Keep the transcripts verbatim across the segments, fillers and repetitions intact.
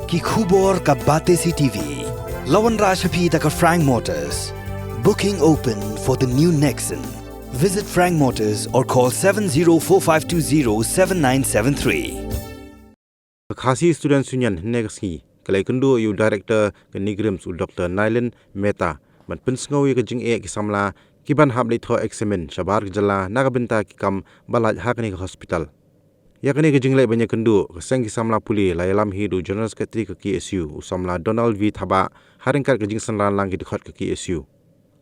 Ki khubor ka Batesi T V. La wanrah sha phi da ka Frank Motors. Booking open for the new Nexon. Visit Frank Motors or call seven zero four five two zero seven nine seven three. Ka Khasi Students' Union hynne ka sngi ka la ïakynduh ïa u Director ka NEIGRIHMS u Doctor Nailin Mehta ban pynsngew ïa ka jingeh ki samla ki ban hap leit thoh eksamin shabar ka jylla na ka bynta ki kam ba lait ha kane ka hospital. Ïa kane ka jingleit ban ïakynduh ka seng ki samla pule la ïalam hi da u General Secretary ka K S U u samla Donald V Thabah ha ryngkat ka jingsynran lang ki dkhot ka K S U.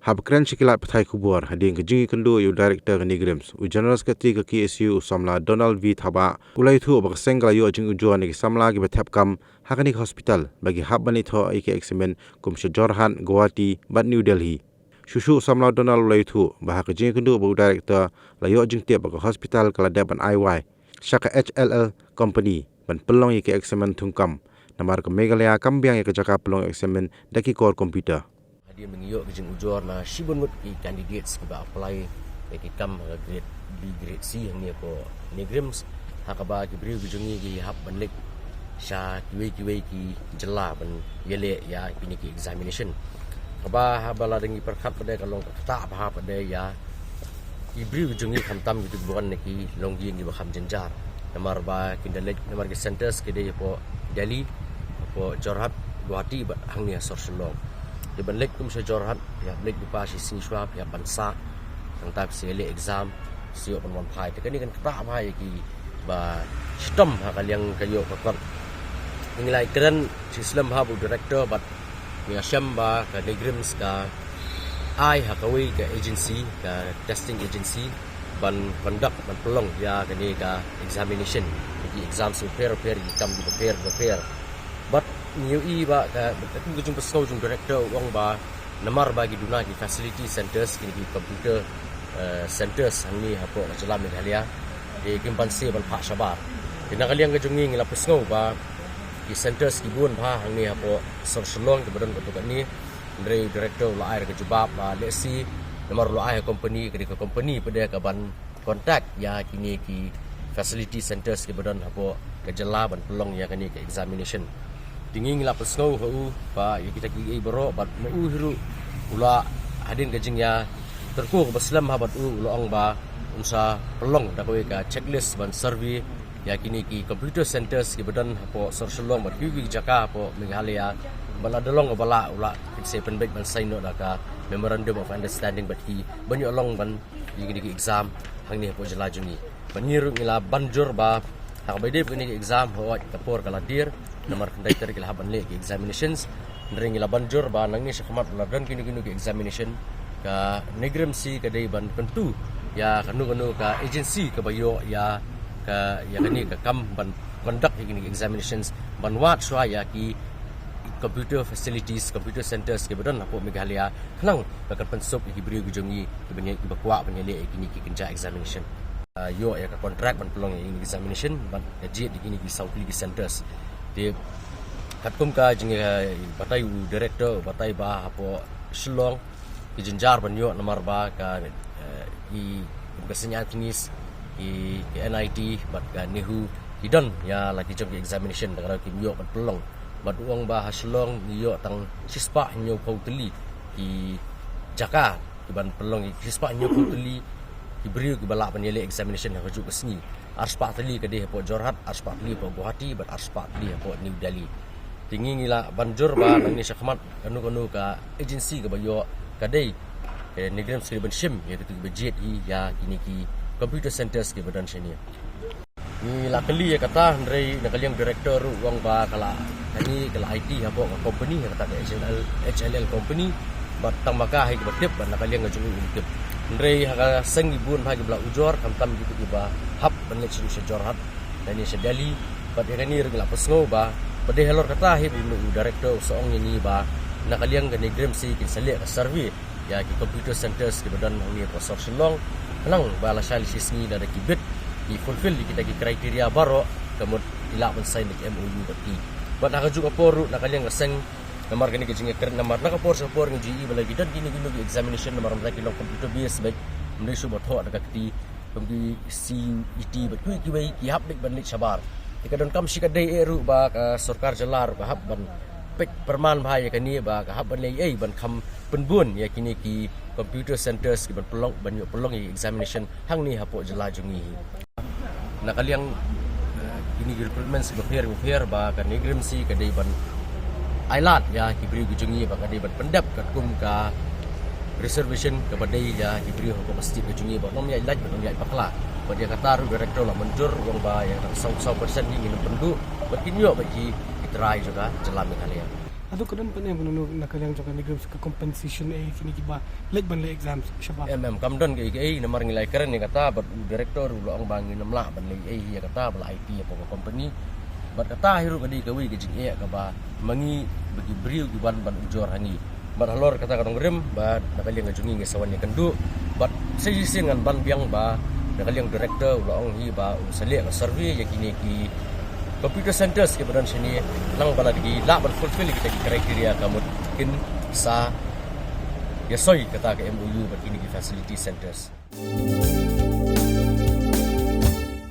Haba kren sha ki lad pathai khubor hadien ka jingïakynduh ïa u Director ka NEIGRIHMS, u General Secretary ka K S U u samla Donald V Thabah u la ïathuh ba ka seng ka la ïoh jingujor na ki samla kiba thep kam ha kane ka hospital ba ki hap ban leit thoh ïa ki eksamin kum sha Jorhat, Guwahati bad New Delhi. Shuh shuh u samla Donald u la ïathuh ba ha ka jingïakynduh bad u Director la ïoh jingtip ba ka hospital ka la dep ban ai wai sha ka H L L company ban pynlong ïa ki eksamin thungkam, namar ka Meghalaya kam biang ïa ka jaka pynlong eksamin da ki kor computer. Hadien ba ngi ïoh ka jingujor na shibun ngut ki candidates kiba apply ïa ki kam ha ka grade B, grade C hangne hapoh NEIGRIHMS, ha kaba ki briew ki jong ngi ki hap ban leit sha kiwei kiwei ki jylla ban ïaleh ïa kine ki examination. Kaba haba la dang ngi pyrkhat pat de ka long ka ktah bha pat de ïa ki briew ki jong ngi, khamtam kito kiba wan na ki longïing kiba kham jynjar. Namar ba kin da leit, namar ki centres ki dei hapoh Delhi, hapoh Jorhat, Guwahati bad hangne ha sor Shillong. Te ban leit kum sha Jorhat phi hap leit lypa shi sngi shuwa, phi hap ban sah, nangta phi sa ïaleh exam, sa ïoh ban wan phai. Te kane kan ktah bha ïa kiba shitom ha ka liang ka ïoh ka kot. Ngi la ïakren shi slem ha u Director bad ngi la shem ba ka NEIGRIHMS ka ai ha kawei ka agency, ka testing agency, ban conduct, ban pynlong ïa kane ka examination, ki exams bapher bapher, ki kam bapher bapher. Bad ngi ïohi ba ka, ka jingpynsngew jong u Director u ong ba namar ba ki duna ki facility centres, kine ki computer, eh, centres hangne hapoh ka jylla Meghalaya, te kim banse ban phah shabar. Te na ka liang ka jong ngi ngi la pynsngew ba ki centres ki bun bha hangne hapoh sor Shillong kiba don katto katne. Hynrei u Director u la ai da ka jubab ba lehse namar u la ai ha company, ka dei ka company pat de ka ban contact ïa kine ki facility centres kiba don hapoh ka jylla ban pynlong ïa kane ka examination. Te ngi ngi la pynsngew ha u ba ïa kita kiei baroh, bad ma u hi ruh u la, hadien ka jingïatyngkhuh kaba slem ha bad u, u la ong ba un sa pynlong da kawei ka checklist ban survey ïa kine ki computer centres kiba don hapoh sor Shillong bad kiwei kiwei ki jaka hapoh Meghalaya. Bad lada long kaba lah, u la, kin sa pynbeit ban sign noh da ka Memorandum of Understanding bad ki ban ïoh long ban ïa kine ki exam hangne hapoh jylla jong ngi. Bad ngi ruh ngi la ban jur ba ha kaba ïadei bad kine ki exam, hooid ka por ka la dier, namar khyndai tarik ki la hap ban leh ki examinations. Hynrei ngi la ban jur ba nangne shakhmat lada don kino kino ki examination, ka NEIGRIHMS ka dei ban kyntu ïa kano kano ka agency kaba ïoh ïa ka, ïa kane ka kam ban conduct ïa kine ki examinations, ban wad shuwa ïa ki computer facilities, computer centres kiba don hapoh Meghalaya, khnang ba kan pynsuk ïa ki briew ki jong ngi kiba ngi, kiba kwah ban ïaleh ïa kine ki kynja examination. Ah, ïoh ïa ka contract ban pynlong ïa kine ki examination bad ka jied ïa kine ki saw tylli ki centres. Te katkum ka jing, eh, batai u Director, batai ba hapoh Shillong ki jynjar ban ïoh namar ba ka, eh, ki, kum ka Saint Anthony's, ki, ki N I T bad ka NEHU ki don ïa la ki jong ki examination, da kata kim ïoh ban pynlong. Bad u ong ba ha Shillong ngi ïoh tang shispah hynñiewphew tylli ki jaka kiban pynlong, shispah hynñiewphew tylli ki briew kiba lah ban ïaleh examination ha kajuh ka sngi. Arspah tylli ka dei hapoh Jorhat, arspah tylli hapoh Guwahati bad arspah tylli hapoh New Delhi. Te ngi ngi la ban jur ba nangne shakhmat kano kano ka agency kaba ïoh, ka dei ka NEIGRIHMS ka dei ban shim ïa kito kiba jied hi ïa kine ki computer centres kiba don shane. Ngi la kylli ïa kata, hynrei na ka liang u Director ruh u ong ba ka la, kane ka la aiti hapoh ka company, ha kata ka H L L, H L L company, bad tang ma ka hi kaba tip, bad na ka liang ka jong u um tip. Hynrei ha ka seng ki bun bha kiba la ujor, khamtam kito kiba hap ban leit sha, sha Jorhat lane sha Delhi. Bad ïa kane ruh ngi la pynsngew ba, bad dei halor kata hi ba u Director u sa ong ïa ngi ba na ka liang ka NEIGRIHMS kin sa leh ka survey ïa ki computer centres kiba don hangne hapoh sor Shillong, khnang ba lashai la shi sngi lada ki bit ki fulfill ïa kita ki criteria baroh, ka mut ki lah ban sign da ki M O U bad ki. Bad ha kajuh ka por ruh na ka liang ka seng, namar kane ka jingïakren, namar na ka por sha ka por ngi ju ïohi ba la ki don kino kino ki examination namar mynta ki long computer based bad ym dei shuh ba thoh da ka kti, kum ki C U E T bad kiwei kiwei, ki hap beit ban leit shabar. Ka donkam shi ka dei eh ruh ba ka sorkar jylla ruh ka hap ban peit pyrman bha ïa kane, ba ka hap ban leh ei ban kham pynbun ïa kine ki computer centers ki ban pynlong, ban ïoh pynlong ïa ki examination hangne hapoh jylla jong ngi hi. Na ka liang, eh, kine ki recruitments ki bapher bapher ba ka NEIGRIHMS ka dei ban ailad ïa ki briew ki jong ngi, ba ka dei ban pyndep katkum ka reservation kaba dei ïa ki briew hapoh ka state ka jong ngi, ba ym ïaid lait, ba ym ïaid bakla. Bad ïa kata ruh director la mynjur, u ong ba ïa ka saw saw percent hi ngin ym pynduh, bad kin ïoh bad ki, ki trai jong ka jylla Meghalaya. Hato ka don pat ne kano kano na ka liang jong ka NEIGRIHMS ka compensation eh kine kiba leit ban leh exams shabar? Em, em, kam don kaei kaei, namar ngi la ïakren ïa kata bad u director u la ong ba ngin ym lah ban leh ei ïa kata, ba la aiti ïa ka company. Bad kata hi ruh ka dei kawei ka jingeh kaba ma ngi, ba ki briew ki wan ban ujor ha ngi. Bad halor kata ka nongrim ba na ka liang ka jong ngi ngi sa wan ïakynduh. Bad sa shisien ngan ban biang ba na ka liang director u la ong hi ba un sa leh ka survey ïa kine ki computer centers kiba don shane, nang ba la ki lah ban fulfill kita ki criteria, ka mut kin sa ïasoi kata ka M O U bad kine ki facility centers.